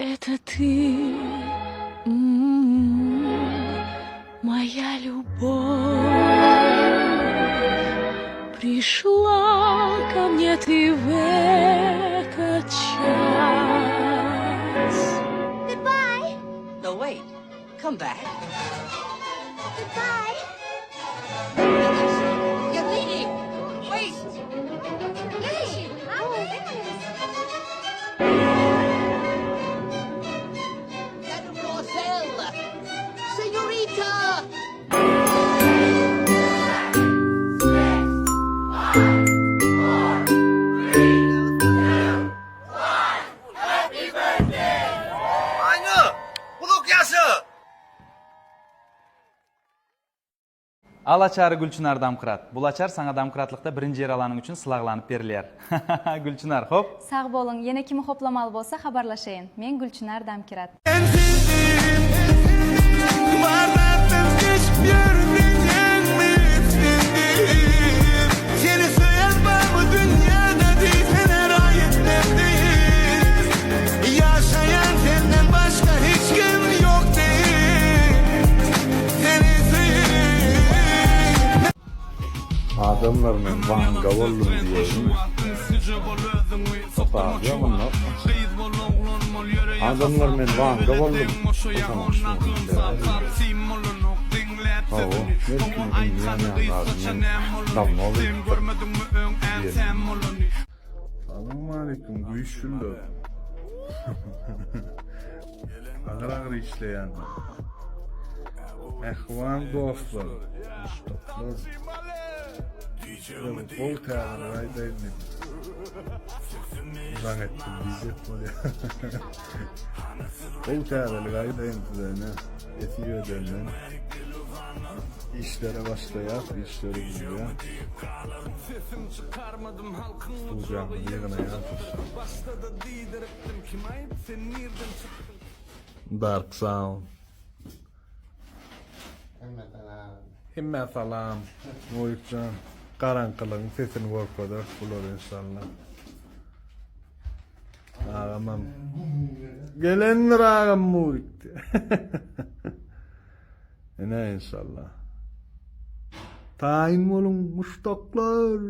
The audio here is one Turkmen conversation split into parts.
Это ты, м-м, моя любовь. Пришла ко мне ты в этот час. Goodbye. No, wait. Come back. Goodbye. You're leaving. Wait. Hey, Mademoiselle. Senorita. Aýna! Uzak ýaşa! Al açary Gülçynar Damkrat. Bul açar saňa damkratlykda birinji ýer alanyň üçin sylaglanyp berilýär. Gülçynar, hop! Sag boluň, ýene kimi hoplamaly bolsa habarlaşaýyn. Men Gülçynar Damkirat. Seni söýen barmy dünýäde diýseler aýyp men diýip Ýaşaýan senden başga hiç kim ýok diýip Seni söýüp Adamlar men Wanga boldum diýeýinmi? Saz ýok onda. Adamlar men Wanga boldum. Hawa, her kim bilýän ýaly men dawno bilipdir. Salowmaleýkim güýçlüler. Agyr agyr işleýänler. Mähriban dostlar, muşdaklar. Size bir gowy täzelik aýdaýyn diýip jaň etdim diýjek bolýar. Gowy täzelik aýdaýyn size ine nesip edenden işlere başlaýas, işleri düzýär. Studiýamyzy ýygnaýas inşallah. Dark Sound. Hemmä salam. Nuryk jan, garaňkylygyň sesini görkezeris bulara inşallah. Agamam. Gelendir agam Nuryk. Ine inşallah. Taýyn boluň muşdaklar.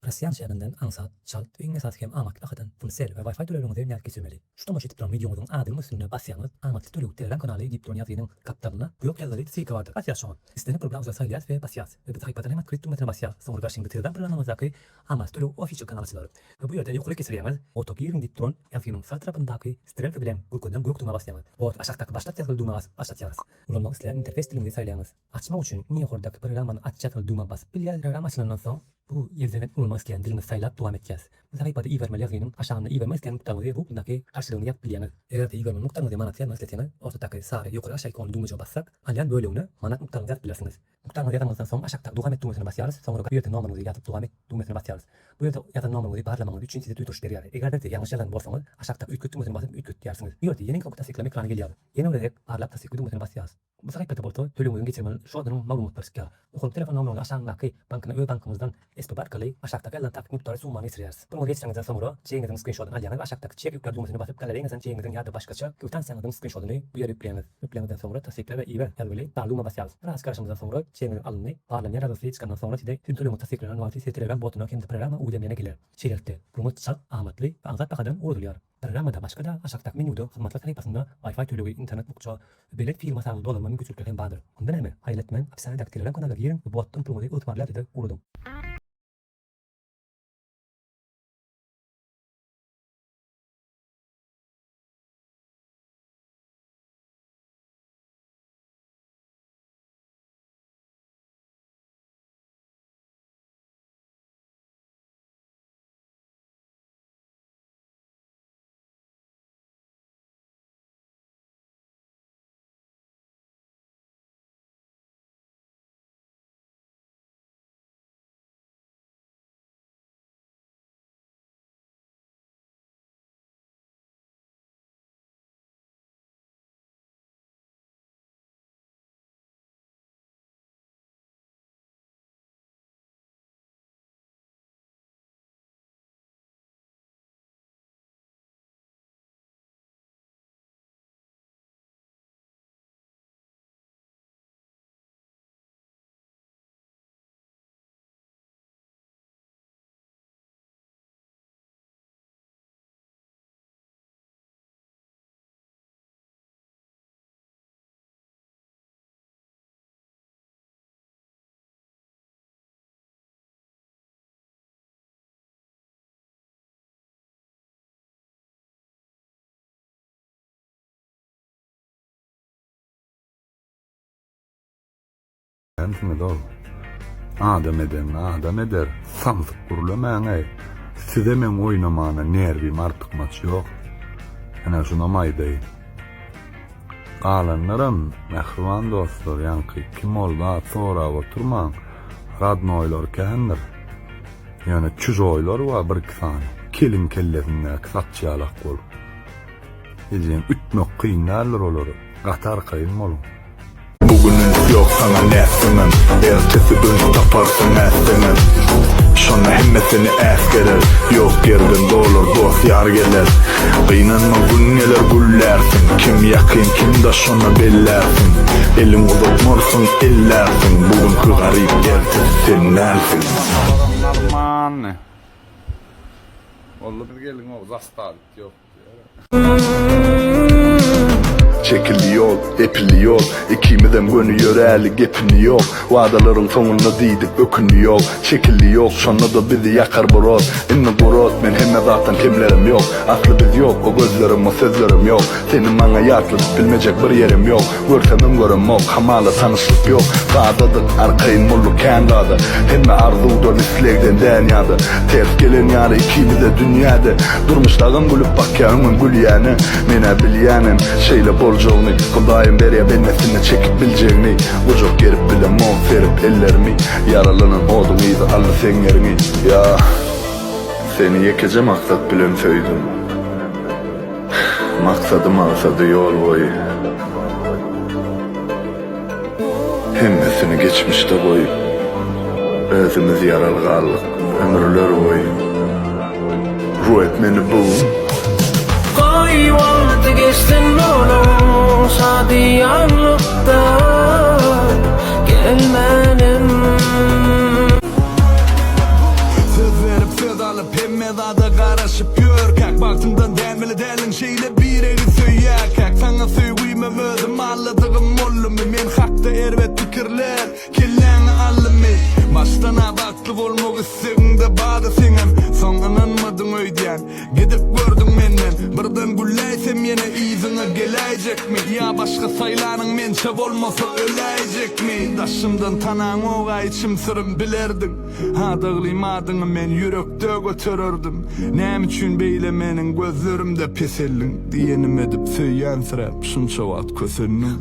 Russian şäherinden aňsat, çalt we iň esasy hem amatly bahadan Tmcell we Wi-Fi tölegleriňizi nädip geçirmeli? Şu tomaşa edip duran wideoňyzyň adynyň üstünde basýaňyz, amatly töleg Telegram kanaly diýip duran ýazgynyň gapdalynda gök ýazgyly ssylka bardyr. Basýas şoňa. Islendik bir browser saýlaýas we basýas. We bu sahypadan hem otkryt düwmesine basýas. Soňra garşyňda Telegram programmamyzdaky amatly töleg official kanaly açylar. We bu ýerden ýokary geçirýäňiz, Oto giriň diýip duran ýazgynyň sag tarapyndaky strelka bilen görkezilen gök düwmä basýaňyz. Bot aşakdaky başlat ýazgyly düwmä basyp başlatýarys. Ulanmak isleýän interfeýs diliňizi saýlaýaňyz. Açmak üçin iň ýokardaky programmany aç ýazgyly düwmä basyp bilýäs. Programma açylandan soň bu ýerden ulanmak isleýän diliňizi saýlap dowam etýäs. Bu sahypada ibermeli ýazgynyň aşagynda ibermek isleýän mukdaryňyzy rubldaky garşylygyny ýazyp bilýäňiz. Eger-de ibermeli mukdaryňyzy manatda ýazmak isleseňiz, ortadaky sary ýokary aşa ikonly düwmejige bassak, alýan bölegine manat mukdaryňyzy ýazyp bilersiňiz. Mukdaryňyzy ýazanyňyzdan soň aşakdaky Dowam et düwmesine basýarys, soňra bu ýerde nomeriňizi ýazyp Dowam et düwmesine basýarys. Bu ýerde ýazan nomeriňizi barlamagyňyz üçin size duýduryş berýär. Eger-de ýalňyş ýazan bolsaňyz, aşakdaky Üýtget düwmesine basyp üýtgetýärsiňiz. Bu ýerde ýene tassyklama ekrany gelýär. Ýene bir gezek barlap tassykla düwmesine basýarys. Bu sahypada bolsa tölegiňiziň geçirmeli şodunyň maglumatlary çykýar. Okalyp telefon nomeryňyzy aşagyndaky bankyna öz bankyňyzdan SPB arkaly aşakdaky ýazylan takyk mukdary summany geçirýäris. Puluňyzy geçireňizden soňra çegiňiziň skrinşodyny alýaňyz we aşakdaky çek ýükler düwmesine basyp galereýaňyzdan çegiňiziň ýa-da başgaça kwitansiýaňyzyň skrinşodyny bu ýere ýükleýäňiz. Ýükläňizden soňra tassykla we iber ýazgyly sary düwmä basýarys. Biraz garaşanyňyzdan soňra çegiňiziň alyndy, barlanýar ýazgysy çykandan soňra size siziň tölegiňiz tassyklanan wagty size telegram botuna hem-de programma uwidemleniýe geler. Şeýlelikde, puluňyz çalt, amatly we aňsat bahadan ugradylýar. Programmada başga-da aşakdaky menýuda hyzmatlar sahypasynda Wi-Fi tölegi, internet bukja we beýleki firma saglygy dolandyrma mümkinçilikleri hem bardyr. Onda näme, haýal etmän, opisaniýadaky Telegram kanala giriň we botdan puluňyzy ygtybarly ýagdaýda ugradyň. Bilýänsiňiz-ow. Adam edenini adam eder. Samsyk gürlemäň-eý. Size meň oýnamana nerwim artykmaç ýok. Ene şunam aýdaýyn. Galanlaram, mähriban dostlar, ýaňky kim ol zat sorap oturmaň. Radnoýlar kändir. Ýöne çužoýlar bar birki sany. Keliň kellesindäki saç ýalak bolup. Ejeň ütmek kyn däldir olary. Gaty arkaýyn boluň. Bu gün üns ýok saňa nätseňem Ertesi üns taparsyň ätseňem Şonda hemme seni äsgerer Ýok ýerden dolar dost ýar geler Gynanma gün geler güllärsiň Kim ýakyn kim daş şonda bellärsiň Eliň uzatmarsyň ellärsiň Bu günki garyp ertesi sen dälsiň. Normalny. Boldy biz gelin zastavit ýok. Çekildi ýol, epildi ýol Ikimizem göni ýöräli gepini ýok Wadalaryň soňunda diýdik ökündi ýok Çekildi ýok, şonda-da bizi ýakar bir ot Indi gurot, men hemme zatdan kemlerim ýok Asly biz ýok, o gözlerim, o sözlerim ýok Seni maňa ýatladyp bilmejek bir ýerem ýok Görsemem göremok, hamala tanyşlyk ýok Sadadyk, arkaýyn bolduk kän zada Hemme arzuwdan, islegden dänýada Ters gelen ýaly ikimize dünýäde Durmuş dagam gülüp bakýa öňem gülýäne Menä bilýänem şeýle boljagyny Hudaýam berýä bendesine çekip biljegini Gujak gerip bilemok serip ellerimi Ýaralanan oduň yzy aldy seň ýeriňi Ýa Seni ýekeje maksat bilen söýdüm. Maksady magsady ýol boýy. Hemmesini geçmişde goýup, Özümiz ýaraly galdyk ömürler boýy. Ruet meni bu. Goý wagty geçsin onuň şadyýanlykda gelmänem. Söz berip söz alyp hemme zada garaşyp ýörkäk Bagtyňdan dänmeli däldiň şeýle biregi söýýärkäk Saňa söýgimem özüm alladygym boldumy Men hakda erbet pikirler kelläňe aldymy Başdan-a bagtly bolmak islegiňde bardy seňem Soň ynanmadyň öýdýän Gidip gördüň menden Birden gülläýsem ýene yzyňa geläýjekmi Ýa başga saýlanyň mençe bolmasa öläýjekmi Daşymdan tanaňoga içim syrym bilerdiň Adaglym adyňy men ýürekde götererdim Näme üçin beýle meniň gözlerimde peseldiň Diýenim edip söýýänsiräp şunça wagt kösendiň.